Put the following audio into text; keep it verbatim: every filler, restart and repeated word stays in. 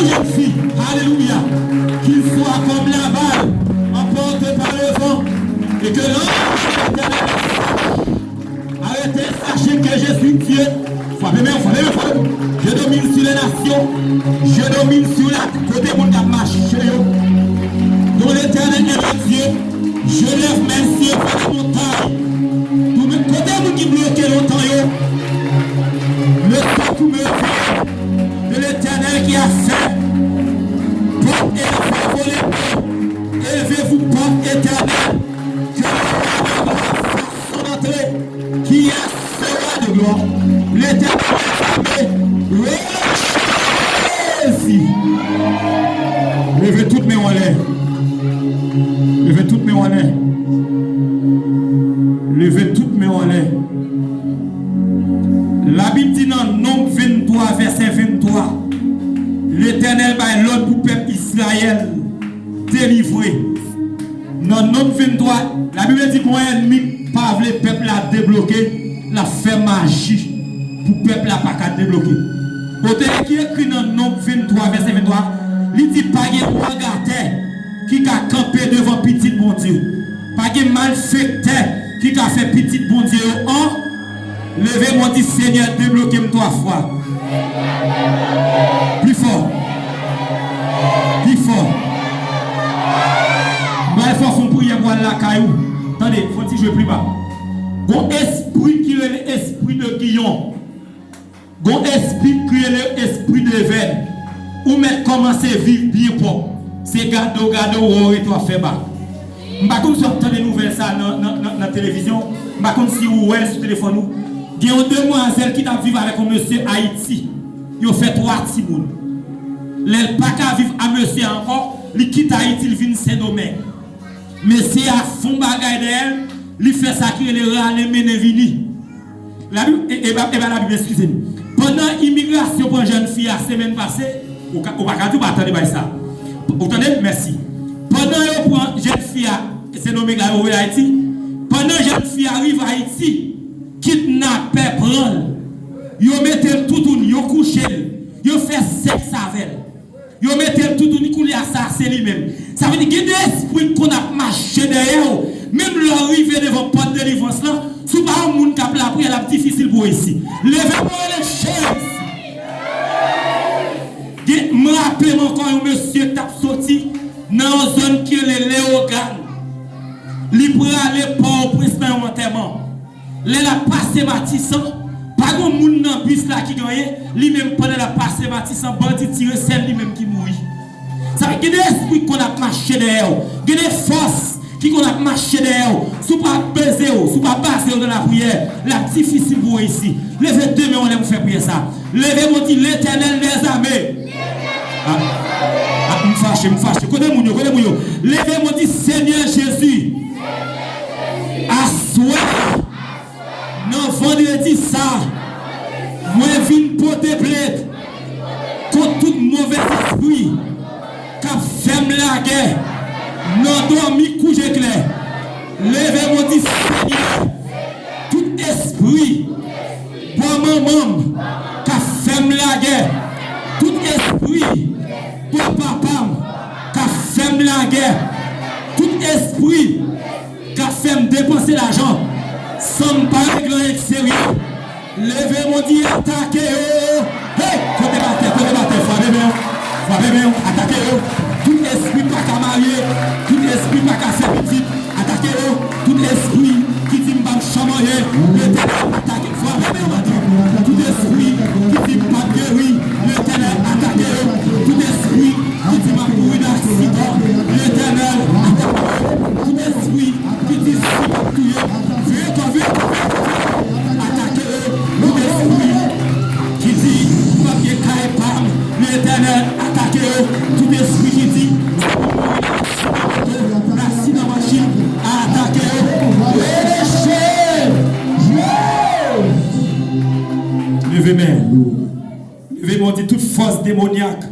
Jezi, alelouya, qu'il soit comme la balle emportée par le vent, et que l'ange de l'Éternel sache, arrêtez, sachez que je suis Dieu. Frape men, frape men, frape men. Je domine sur les nations, je domine sur la, kote moun k ap mache yo. Dont l'Éternel est le Dieu, je lève mes yeux vers les montagnes. Tou men, kote moun ki bloke lontan yo? Le secours me vient de l'Éternel qui a fait porte élevée vos lépées. Élevez-vous, porte éternelle, que le roi de gloire fasse son entrée. Qui est ce roi de gloire? L'Éternel des armées. Jezi! Leve tout men w anlè. Leve tout men w anlè. Leve tout men w anlè. Labib di nan Nonb venntwa, vèsè venntwa, Letènèl bay lòd pou pèp Izrayèl delivre. Nan Nonb venntwa, Labib di gon ènmi k pa vle pèp la debloke, l ap fè maji pou pèp la pa ka debloke. Otè ki ekri nan Nonb venntwa, vèsè venntwa, li di pa gen wògatè ki ka kanpe devan pitit Bondye. Pa gen malfektè ki ka fè pitit Bondye yo an. Leve men w di, Senyè, debloke m twa fwa. Pli fò. Pli fò. Bay fò fon priyè pou al lakay ou. Tande, fon ti jwe pli ba. Gon espri ki rele espri de giyon. Gon espri ki rele espri de vèn. Ou mèt kòmanse viv byen pwòp. Se gade w, gade w, wè w rete w ap fè ba. M pa konn si w ap tande nouvèl sa nan, nan, nan, nan televizyon. M pa konn si ou wè l sou telefòn ou. Gen yon demwazèl ki t ap viv avèk yon mesye Ayiti. Yo fè twa timoun. Lè l pa ka viv a mesye a ankò, li kite Ayiti, l vin Sendomeng. Mesye a fon bagay dèyè l, li fè sa ki rele rale mennen vini. Labib, e, e, e pa Labib, eskize m. Pandan imigrasyon pran jèn fi a semèn pase, ou ka, ou pa ka di ou pa tande bay sa. Ou tande? Mèsi. Pandan yo pran jèn fi a, Sendomeng la, yo voye Ayiti. Pandan jèn fi a rive Ayiti, kidnapè pran l. Yo mete l toutouni, yo kouche l, yo fè sèks avè l. Yo mete l toutouni, kounye a sa a se li menm. Sa vle di gen de espri k konn ap mache dèyè w. Menm lè w rive devan pòt delivrans lan, si w pa yon moun k ap lapriyè, l ap difisil pou w reyisi. Leve men w, rele Jezi. Gen, m raple m ankò yon mesye k t ap soti nan yon zòn ki rele Leyogàn. Li prale Pòtoprens nan yon antèman. Lè l ap pase Matisan, pa gon moun nan bis la ki gen anyen, li menm pandan l ap pase Matisan, bandi tire, sèl li menm ki mouri. Sa vle di gen de espri k konn ap mache dèyè w, gen de fòs ki konn ap mache dèyè w. Si w pa beze w, si w pa baze w nan lapriyè, l ap difisil pou w reyisi. Leve de men w anlè pou fè priyè sa. Leve men w di, Letènèl dèzame. Ah, ah, m fache, m fache. Kote moun yo, kote moun yo? Leve men w di, Senyè Jezi, aswè a, nan vandredi sa, mwen vin pote plent kont tout movèzespri k ap fè m lagè nan dòmi kouje klè. Leve men w di, Senyè, tout espri bò manman m k ap fè m lagè, tout espri bò papa m k ap fè m lagè, tout espri k ap fè m depanse lajan san m pa regle anyen k serye. Leve men w di, atake yo. Hey, kote batè, kote batè, frape men w. Frape men w, atake yo. Tout espri pa ka marye, tout espri pa ka fè pitit, atake yo. Tout espri ki di m pa m chanm anyen, Letènèl atake. Frape men w, batè. Tout espri ki di m pa m geri, Letènèl atake yo. Tout espri ki di m ap mouri nan aksidan, Letènèl atake yo. Tout espri ki di si m ap touye, veye kò, veye kò, veye kò, veye kò, atake yo. Tout espri ki di m ap gen kay pa m, Letènèl atake yo. Tout espri ki di m ap mouri nan aksidan moto, nan aksidan machin, atake yo. Rele Jezi! Leve men. Leve men, di tout fòs demonyak